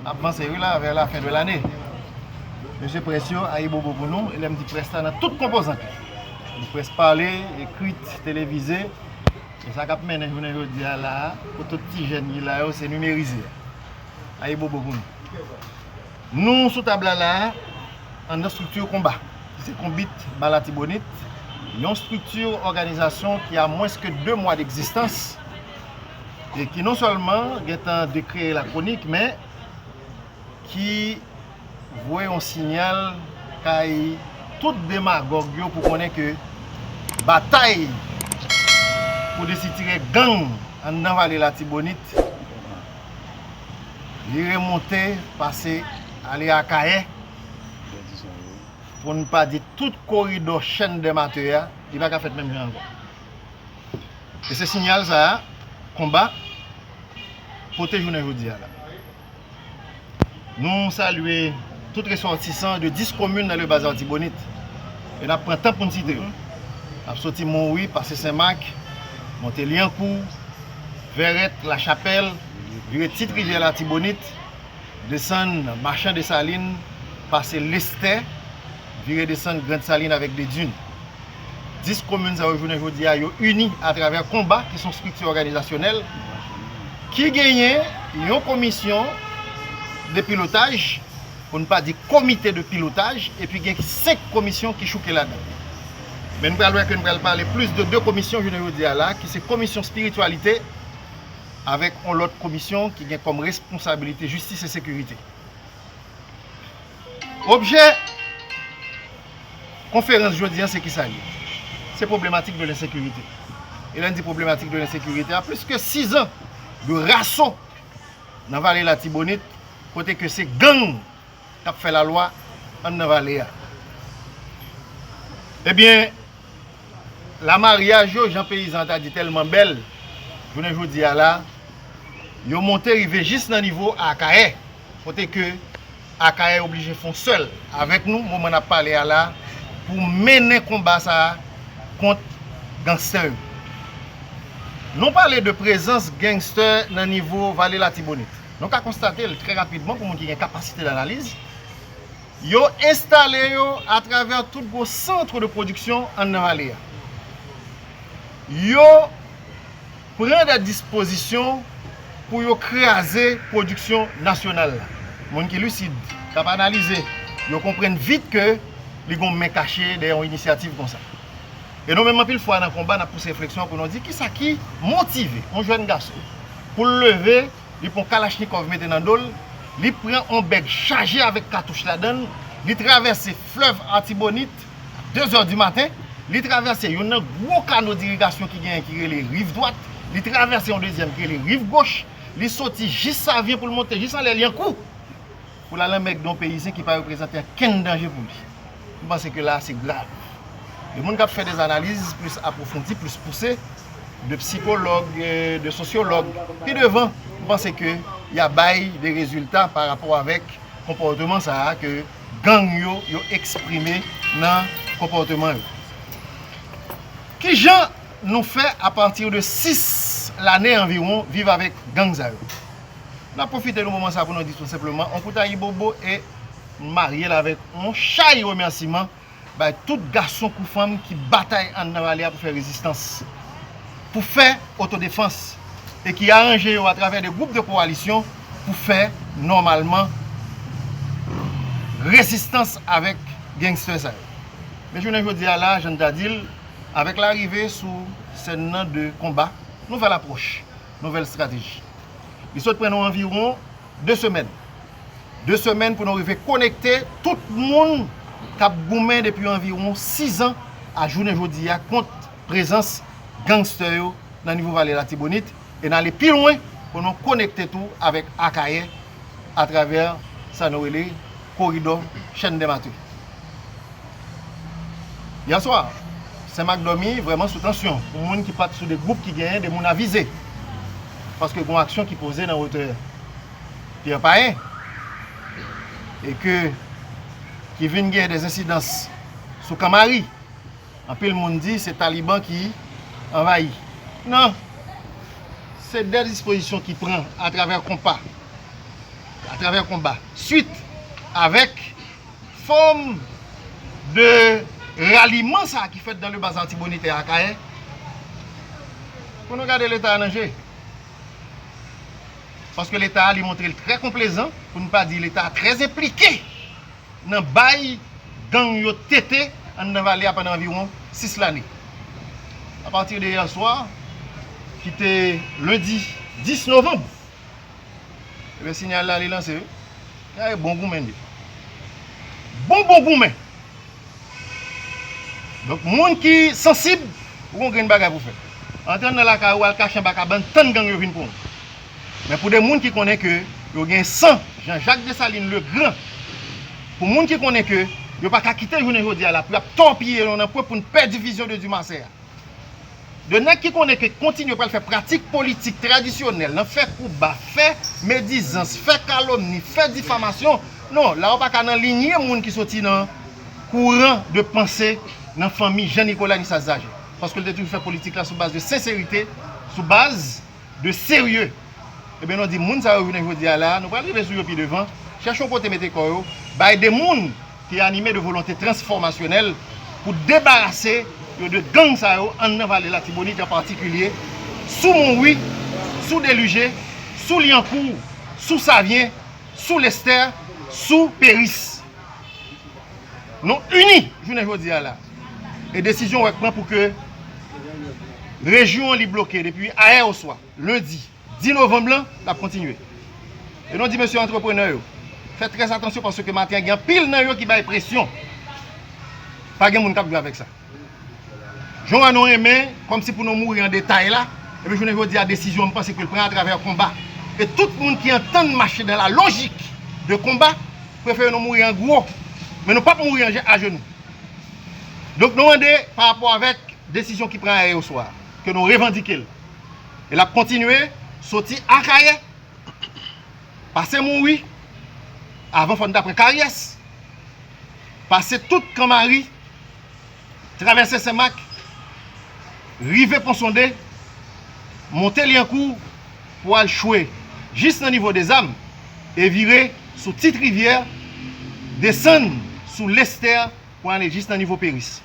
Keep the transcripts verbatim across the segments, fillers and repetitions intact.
Ap vanse wi la, vè la fen de lane. Mesye près yo, ayibobo pou nou, e lè m di près la nan tout konpozant li. Li près pale, ekrit, televize, e sa k ap mennen jounen jodi a la a, pou tout ti jèn ki la yo, se nimerize. Ayibobo pou nou. Nou sou tab la la a, anndan estrikti Konba, ki se Konbit ba Latibonit, yon estrikti òganizasyon ki a mwens ke de mwa degzistans, e ki non sèlman gentan dekreye lakronik, men ki voye yon siyal kay tout demagòg yo pou konnen ke batay pou desitire gang anndan vale Latibonit, li remonte pase ale Akayè, pou n pa di tout koridò Chèn dè Mate a, li pa ka fèt menm jan ankò. E se siyal sa a, Konba pote jounen jodi a la. Nou salye tout resòtisan de dis komin nan Lebaz Latibonit. E n ap pran tan pou n site yo. N ap soti Monwi, pase Senmak, monte Lyankou, Vèrèt, Lachapèl, vire Ti Rivyè Latibonit, desann Machan Desalin, pase Lestè, vire desann Grand Saline avèk Dedin. Dis komin sa yo jounen jodi a, yo ini atravè Konba, ki se yon estrikti òganizasyonèl, ki genyen yon komisyon de pilotaj, pou n pa di komite de pilotaj, epi gen senk komisyon ki chouke ladan. Men n pral wè ke n pral pale plis de de komisyon jounen jodi a la, ki se komisyon espirityalite, avèk yon lòt komisyon ki gen kòm responsabilite jistis e sekirite. Objè konferans jodi a, se kisa l ye? Se pwoblematik de lensekirite. E lè n di pwoblematik de lensekirite, a plis ke sizan de raso nan vale Latibonit, kote ke se gang k ap fè lalwa anndan vale a. Ebyen, lamaryaj yo, jan peyizan an ta di, tèlman bèl, jounen jodi a la, yo monte rive jis nan nivo Akayè, kote ke Akayè oblije fè yon sèl avèk nou, moman n ap pale a la, pou mennen konba sa a kont gangstè yo. Nou pale de prezans gangstè nan nivo vale Latibonit. Nou ka konstate l trè rapidman pou moun ki gen kapasite danaliz. Yo enstale yo atravè tout gwo sant de pwodiksyon anndan vale a. Yo pran de dispozisyon pou yo kraze pwodiksyon nasyonal la. Moun ki lisid, k ap analize, yo konprann vit ke li gen men kache dèyè yon inisyativ konsa. E nou menm, anpil fwa nan konba, n ap pouse refleksyon pou nou di kisa ki motive yon jèn gason pou l leve, li pran kalachnikòv mete nan do l, li pran yon bèg chaje avèk katouch ladan l, li travèse flèv Atibonit a de zè di maten, li travèse youn nan gwo kano dirigasyon ki genyen ki rele Riv Dwat, li travèse yon dezyèm ki rele Riv Goch, li soti jis Savyen pou l monte jis anlè Lyankou, pou l al anmègde yon peyizyen ki pa reprezante okenn danje pou li. M panse ke la a se grav. De moun k ap fè de zanaliz plis apwofondi, plis pouse, de sikològ, de sosyològ, pi devan, m panse ke y a bay de rezilta pa rapò avèk konpòteman sa a ke gang yo, yo eksprime nan konpòteman yo. Kijan nou fè apati de sis lane anviwon viv avèk gang sa yo? N ap pwofite de moman sa pou nou di tou senpleman, yon kout ayibobo e marye l avèk yon chay remèsiman bay tout gason kou fanm ki batay anndan vale a pou fè rezistans, pou fè otodefans, e ki aranje yo atravè de gwoup de kowalisyon pou fè nòmalman rezistans avèk gangstè sa yo. Men jounen jodi a la, jan n ta di l, avèk larive sou sèn nan de konba, nouvèl apwòch, nouvèl estrateji. Li sot pran nou anviwon de semèn. De semèn pou nou rive konekte tout moun k ap goumen depi anviwon sizan a jounen jodi a kont prezans gangstè yo nan nivo vale Latibonit, e n ale pi lwen pou nou konekte tou avèk Akayè atravè sa nou rele koridò Chèn dè Mate. Yèswa, Senmak dòmi vrèman sou tansyon pou moun ki pa t sou de gwoup ki genyen de moun a vize. Paske gen yon aksyon ki poze nan wotè Pyè Payen e ke ki vin gen de ensidans sou Kanmari. Anpil moun di se Taliban ki anvayi. Non. Se de dispozisyon ki pran atravè konpa atravè konba, swit avèk fòm de raliman sa ki fèt dans le bas Latibonit e Akayè, pou nou gade Leta a nan je. Paske Leta a, li montre l trè konplezan, pou n pa di Leta a trè enplike nan bay gang yo tete anndan vale a pandan anviwon sis lane. Apati de yè swa, ki te lendi dis novanm, ebyen, siyal la, li lanse, wi. Gade bon goumen, li. Bon, bon goumen. Donk, moun ki sansib, ou gon grenn bagay pou fè. Antre anndan lakay ou, al kache anba kabann, tann gang yo vin pran w. Men pou de moun ki konnen ke yo gen san Jean-Jacques Dessalines le Grand, pou moun ki konnen ke yo pa ka kite jounen jodi a la pou y ap tòpiye yo nan pwen pou n pèdi vizyon de Dumarsais a. De nèg ki konnen ke kontinye pral fè pratik politik tradisyonèl nan fè kouba, fè medizans, fè kalomni, fè difamasyon. Non, la ou pa ka nan linye moun ki soti nan kouran de panse nan fanmi Jean Nicolas Nissas Zaje. Paske l te toujou fè politik la sou baz de senserite, sou baz de serye. Ebyen, nou di moun sa yo jounen jodi a la, nou pral rive sou yo pi devan, chèche yon kote mete kò yo, bay de moun ki anime de volonte transfòmasyonèl pou debarase yo de gang sa yo anndan vale Latibonit, an patikilye sou Monwi, sou Delije, sou Lyankou, sou Savyen, sou Lestè, sou Peris. Nou ini jounen jodi a la. E desizyon w wè k pran pou ke rejyon an li bloke depi ayè oswa lendi dis novanm lan, l ap kontinye. E nou di mesye antreprenè yo, fè trè atansyon paske maten an gen anpil nan yo ki bay presyon. Pa gen moun k ap jwe avèk sa. Jan nou renmen, kòmsi pou nou mouri an detay la, epi jounen jodi a, desizyon m panse ke l pran atravè konba. E tout moun ki antann mache dans la logique de combat, prefere nou mouri an gwo. Men nou p ap mouri an je-, ajenou. Donk, nou mande pa rapò avèk desizyon ki pran ayè oswa, ke nou revandike l. E l ap kontinye soti Akayè, pase Monwi, avan fò n ta pran Karyès, pase tout Kanmari, travèse Senmak, rive Ponsonde, monte Lyankou pou al chwe jis nan nivo Dezam e vire sou Ti Rivyè, desann sou Lestè pou ale jis nan nivo Peris.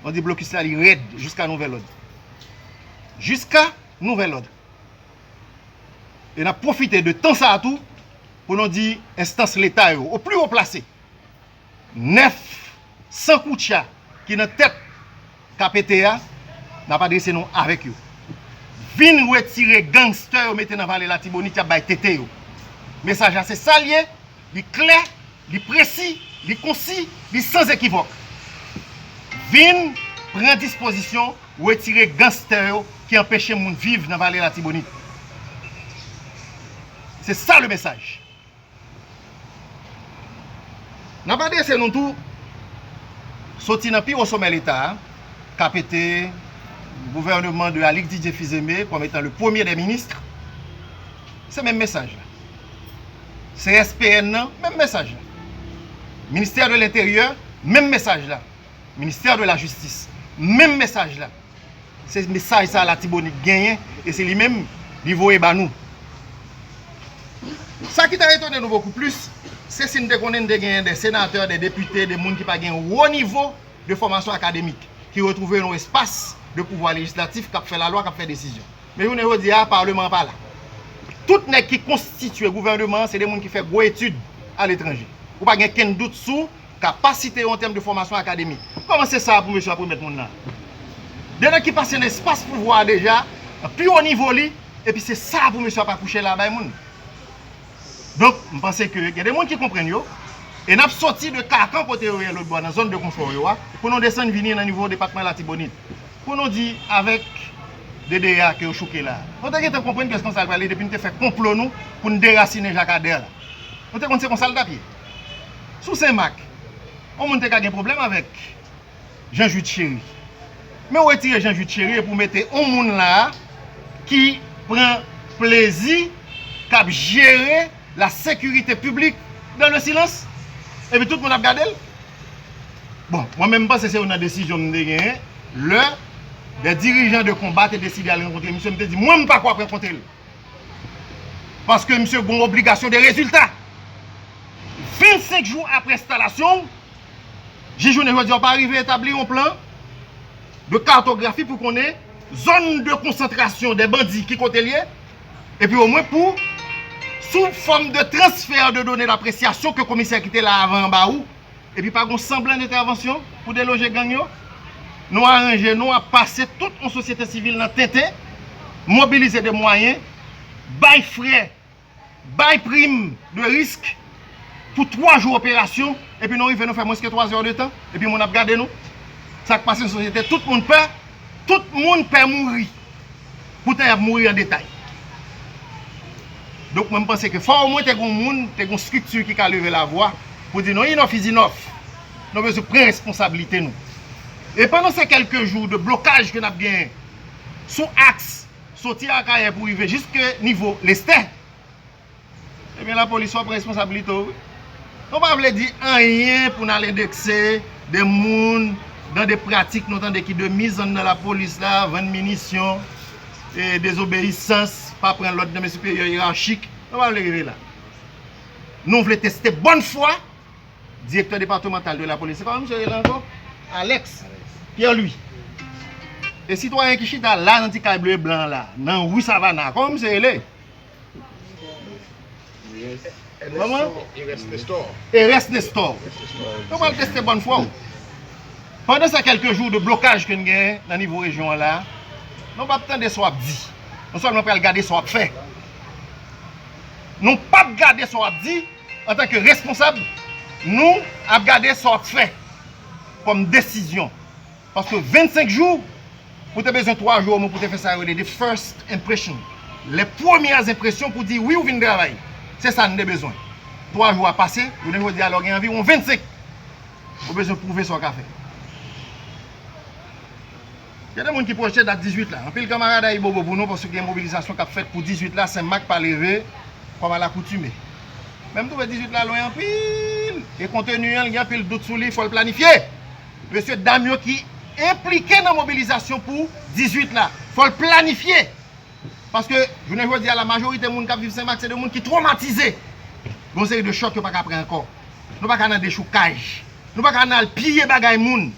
Mwen di blokis la li rèd jiska nouvèl òd. Jiska nouvèl òd. E n ap pwofite de tan sa a tou pou nou di enstans Leta yo, o pli wo plase, nèf san koutcha ki nan tèt K P T a, n ap adrese nou avèk yo. Vin retire gangstè yo mete nan vale Latibonit, y ap bay tete yo. Mesaj la se sa l ye, li klè, li presi, li konsi, li sanzekivòk. Vin pran dispozisyon, retire gangstè yo ki anpeche moun viv nan vale Latibonit. Se sa le mesaj. N ap adrese nou tou, soti nan pi wo somè Leta a, K P T, gouvèneman de Alix Didier Fils-Aimé, kòm etan le premier des ministres, se menm mesaj la. C S P N nan, menm mesaj la. Ministè de Lenteryè, menm mesaj la. Ministè de la Jistis, menm mesaj la. Se mesaj sa Latibonit genyen, e se li menm li voye ba nou. Sa ki ta etone nou bokou plis, se si n te konnen n te genyen de senatè, de depite, de moun ki pa gen wo nivo de fòmasyon akademik, ki retwouve yo nan espas de pouvwa lejislatif k ap fè lalwa, k ap fè desizyon. Men jounen jodi a, palman an pa la. Tout nèg ki konstitye gouvèneman an, se de moun ki fè gwo etid aletranje. Ou pa gen kenn dout sou kapasite yo an tèm de fòmasyon akademik. Kòman se sa pou mesye ap remèt moun nan? De nèg ki pase nan espas pouvwa a deja, nan pi wo nivo li, epi se sa pou mesye ap akouche la bay moun. Donk, m panse ke gen de moun ki konprann yo, e n ap soti de kakan kote yo ye lòt bò nan zòn de konfò yo a, pou nou desann vini nan nivo depatman Latibonit. Pou nou di avèk D D A ke yo chouke la. Nou te gentan konprann kiyès konsa l prale depi n te fè konplo nou pou n derasinen Jakadè la. Nou te konn se konsa l t ap ye. Sou Senmak, yon moun te ka gen pwoblèm avèk Jean Jude Chéry. Men w retire Jean Jude Chéry epi w mete yon moun la ki pran plezi, k ap jere la sécurité publique dans le silence. Epi tout moun ap gade l. Bon, mwen menm m panse se youn nan desizyon m te genyen. Lè de dirijan de konba te deside al rankontre misye, m te di, mwen m pa kwè ap rankontre l. Paske misye gen yon obligasyon de rezilta. Vennsenk jou apre enstalasyon w, jis jounen jodi a, w pa rive etabli yon plan de kartografi pou konnen zòn de konsantrasyon de bandi ki kote l ye, epi omwen pou, sou fòm de transfè de done dapresyasyon ke komisè ki te la avan an ba ou, epi pa gen sanblan entèvansyon pou deloje gang yo. Nou aranje nou ap pase tout yon sosyete sivil nan tenten, mobilize de mwayen, bay frè, bay prim de risk pou twa jou operasyon, epi nou rive nou fè mwens ke twa zè de tan, epi moun ap gade nou. Sa k pase nan sosyete, tout moun pè, tout moun pè mouri. Poutan y ap mouri an detay. Donk mwen m panse ke fò omwen te gen moun, te gen strikti ki ka leve lavwa pou di non, enough is enough. Nou bezwen pran responsablite nou. E pandan se kèlke jou de blokaj ke n ap genyen sou aks soti Akayè pou rive jiske nivo Lestè, ebyen, lapolis fò pran responsablite w, wi. Nou pa vle di anyen pou n al endekse de moun dan de pratik nou tande ki de mise en œuvre lapolis la, vann minisyon, e dezobeyisans, pa pran lòd nan men siperyè yerachik. Nou pa vle rive la. Nou vle teste bòn fwa direktè depatmantal de lapolis. Se kòman misye rele ankò? Alex Pierre Louis. E sitwayen ki chita la nan ti kay ble e blan la, nan ri Savana, kòman misye rele? Kòman? Erès Nestor. Erès Nestor. Nou pral teste bòn fwa w. Pandan sa kèlke jou de blokaj ke n genyen nan nivo rejyon an la, nou p ap tande sa w ap di. Nou sèlman pral gade sa w ap fè. Nou p ap gade sa w ap di antanke responsab. Nou ap gade sa w ap fè kòm desizyon. Paske vennsenk jou, ou te bezwen twa jou omwen pou te fè sa yo rele the first impression. Les premières impressions pou di wi ou vin travay. Se sa n te bezwen. Twa jou ap pase, jounen jodi a la w gen anviwon vennsenk. Ou bezwen pwouve sa w ka fè. Gen de moun ki pwojte dat dizuit la. Anpil kanmarad Ayibobo pou nou paske gen mobilizasyon k ap fèt pou dizuit la, Senmak pa leve kòm alakoutime. Men m twouve dizuit la lwen anpil. E konteni an, l gen anpil dout sou li, fò l planifye. Mesye dam yo ki enplike nan mobilizasyon pou dizuit la, fò l planifye. Paske, jounen jodi a, la majorite moun k ap viv Senmak, se de moun ki twomatize. Gen yon seri de chòk yo pa ka pran ankò. Nou pa ka nan dechoukaj. Nou pa ka nan al piye bagay moun.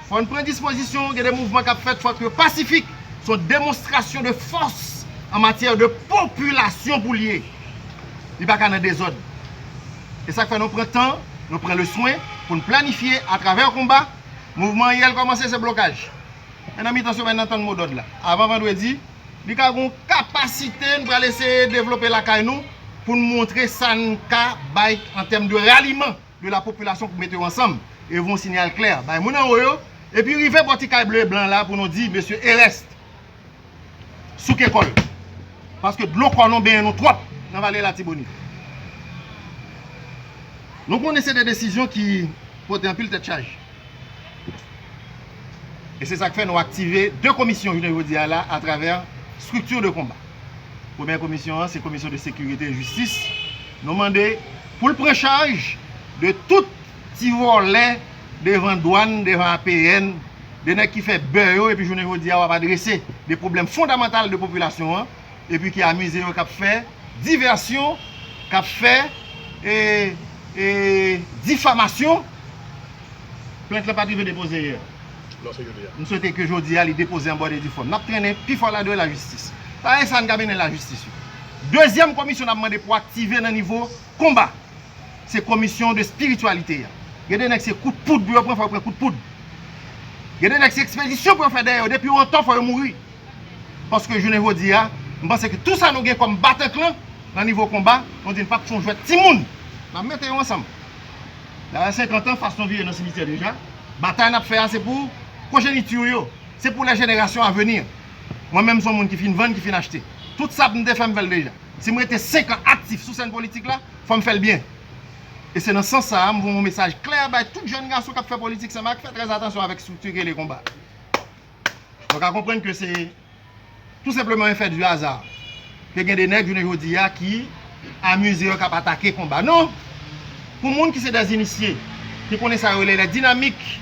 Fò n pran dispozisyon, gen de mouvman k ap fèt, fò yo pasifik. Se yon demonstrasyon de fòs an matyè de popilasyon pou l ye. Li pa ka nan dezòd. E sa k fè nou pran tan, nou pran le swen pou n planifye atravè konba. Mouvman an yè l kòmanse, se blokaj. Men nan mitan semèn nan, tann modòd la. Avan vandredi, li ka gen yon kapasite n pral eseye devlope lakay nou pou n montre sa n ka bay an tèm de raliman de la popilasyon pou mete yo ansanm e voye yon siyal klè bay moun anwo yo, epi rive bò ti kay ble e blan la pou nou di, mesye Erès, souke kò l. Paske dlo kò nou benyen nou twòp nan vale Latibonit. Nou konnen se de desizyon ki pote anpil tèt chaje. E se sa k fè nou aktive de komisyon jounen jodi a la atravè strikti de konba. Premyè komisyon an se komisyon de sekirite e jistis. Nou mande pou l pran chaj de tout ti vòlè devan dwàn, devan A P N, de nèg ki fè bè yo epi jounen jodi a w ap adrese de pwoblèm fondamantal de popilasyon an, epi ki amize yo k ap fè divèsyon, k ap fè e, e, difamasyon. Plent lan pa t rive depoze yè. Non, se jodi a. M swete ke jodi a li depoze an bòn e di fòm. N ap trennen pi fò la dwe lajistis. Pa e sa n ka mennen lajistis yo. Dezyèm komisyon n ap mande pou aktive nan nivo konba, se komisyon de espirityalite a. Gen de nèg se kout poud pou yo pran, fò yo pran kout poud. Gen de nèg se ekspedisyon pou yo fè dèyè yo, depi yo antò fò yo mouri. Paske jounen jodi a, m panse ke tou sa nou gen kòm batank lan nan nivo konba, nou di n p ap fè yon jwèt timoun. N ap mete yo ansanm. Dayè senkant an, fas nou vire nan simityè deja. Batay n ap fè a, se pou pwojeniti yo. Se pou lè jenerasyon a veni. Mwen menm, se yon moun ki fin vann, ki fin achte. Tout sa m te fè, m fè l deja. Si m rete senk an aktif sou sèn politik la, fò m fè l byen. E se nan sans sa a, m voye yon mesaj klè bay tout jèn gason k ap fè politik Senmak, fè trè atansyon avèk estrikti ki rele konba. Nou ka konprann ke se tou senpleman effet du hasard. Ke gen de nèg jounen jodi a ki amize yo k ap atake konba. Non! Pou moun ki se des initiés, ki konnen sa yo rele les dynamiques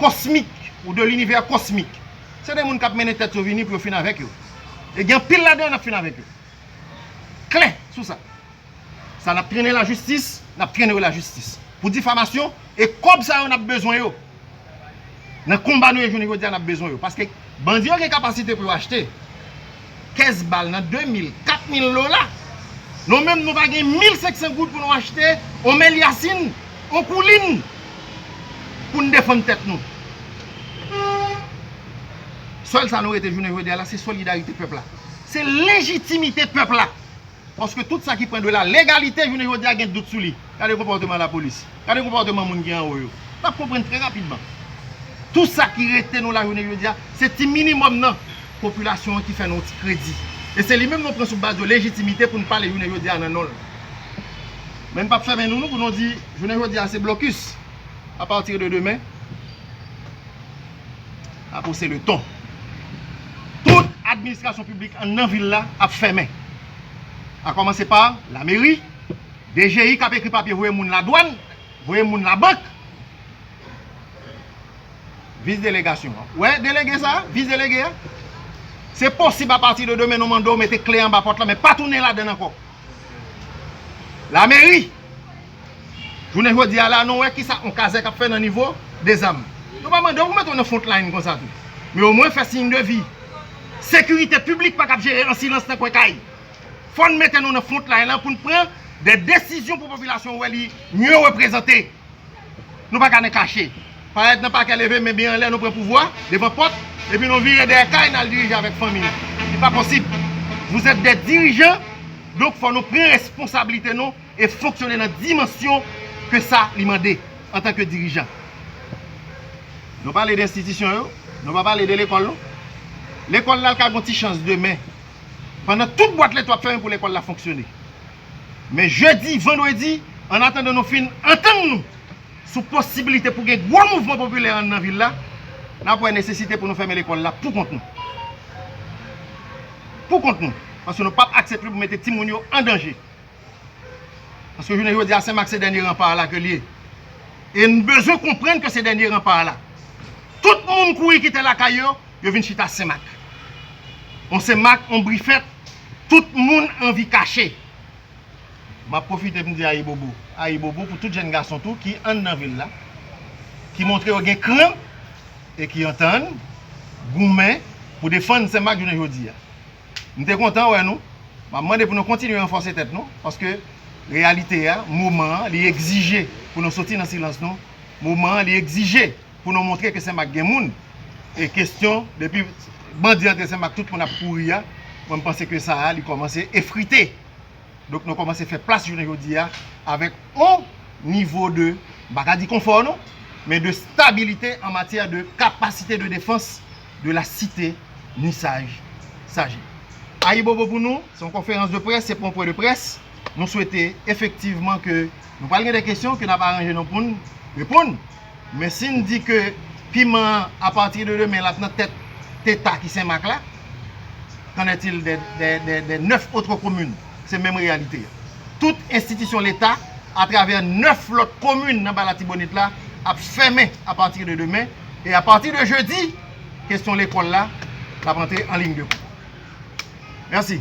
cosmiques ou de l'univers cosmique, se de moun k ap mennen tèt yo vini pou yo fin avèk yo. E gen anpil ladan yo n ap fin avèk yo. sou sa. Sa n ap trennen lajistis, n ap trennen yo lajistis. Pou difamasyon, e kòb sa yo n ap bezwen yo. Nan konba nou ye jounen jodi a, n ap bezwen yo. Paske bandi yo gen kapasite pou yo achte kès bal nan de mil, kat mil dola. Nou menm, nou pa gen mil senk san goud pou nou achte on Mèl Yasin, on Koulin, pou n defann tèt nou. Sèl sa nou rete jounen jodi a la, se solidarite pèp la. Se lejitimite pèp la. Paske tout sa ki pran de la legalite, jounen jodi a gen dout sou li. Gade konpòteman lapolis. Gade konpòteman moun ki anwo yo. N ap konprann trè rapidman. Tout sa ki rete nou la jounen jodi a, se ti minimòm nan popilasyon an ki fè nou yon ti kredi. E se li menm nou pran sou baz de lejitimite pou n pale jounen jodi a nan non l. Men n p ap fèmen nou, nou, pou nou di, jounen jodi a se blokis. Apati de demen, apre se le ton. Tout administrasyon piblik anndan vil la ap fèmen. A kòmanse pa lameri, D G I k ap ekri papye voye moun ladwann, voye moun labank. Vis delegasyon an. Wè, delege sa, vis delege a. Se posib apati de demen nou mande w mete kle anba pòt la, men pa tounen ladann ankò. Lameri, jounen jodi a la, nou wè kisa on kazèk ap fè nan nivo de zam. Nou pa mande w pou mete w nan front line konsa tou. Men omwen fè siy de vi. Sekirite piblik pa kab jere an silans nan kwen kay. Fò n mete nou nan front line lan pou n pran de desizyon pou popilasyon wè li mye reprezante. Nou pa ka nan kache. Parèt nan pakè, leve men byen anlè, nou pran pouvwa devan pòt, epi nou vire dèyè kay n al dirije avèk fanmi nou. Li pa posib. Vous êtes des dirigeants, donk fò nou pran responsablite nou e fonksyone nan dimansyon ke sa li mande antanke dirijan. Nou pale de enstitisyon yo, nou pa pale de lekòl non. Lekòl la ka gon ti chans demen. Pandan tout bwat leto ap fèmen pou lekòl la fonksyone. Men jedi, vandredi, an atandan nou fin antann nou sou posiblite pou gen gwo mouvman popilè anndan vil la, n ap wè nesesite pou nou fèmen lekòl la pou kont nou. Pou kont nou. Paske nou p ap aksepte pou mete timoun yo an danje. Paske jounen jodi a, Senmak se dènye ranpa a la ke l ye. E n bezwen konprann ke se dènye ranpa a la. Tout moun kouri kite lakay yo, yo vin chita Senmak. On Senmak, on brifèt, tout moun anvi kache. M ap pwofite pou m di ayibobo. Ayibobo pou tout jèn gason tou ki anndan vil la, ki montre yo gen kran e ki antann goumen pou defann Senmak jounen jodi a. M te kontan wè nou. M ap mande pou nou kontinye ranfòse tèt nou, paske reyalite a, moman an, li egzije pou nou soti nan silans nou. Moman an, li egzije pou nou montre ke Senmak gen moun. E kesyon, depi bandi antre Senmak, tout moun ap kouri a, mwen, m panse ke sa a, li kòmanse efrite. Donk, nou kòmanse fè plas jounen jodi a avèk on nivo de, m pa ka di konfò non, men de stabilite an matyè de kapasite de defans de la site Nisaj Saje. Ayibobo pou nou, se yon konferans de près, se pa yon pwen de près. Nou swete efektivman ke nou pral gen de kesyon ke n ap aranje nou pou n reponn. Men si n di ke piman an, apati de demen, l ap nan tèt Teta ki Senmak la, qu'en est-il des, des, des, des neuf autres communes? Se menm reyalite a. Tout enstitisyon Leta, atravè nèf lòt komin nan Ba Latibonit la, ap fèmen apati de demen. E apati de jedi, kesyon lekòl la, l ap antre an liy de kon. Mèsi.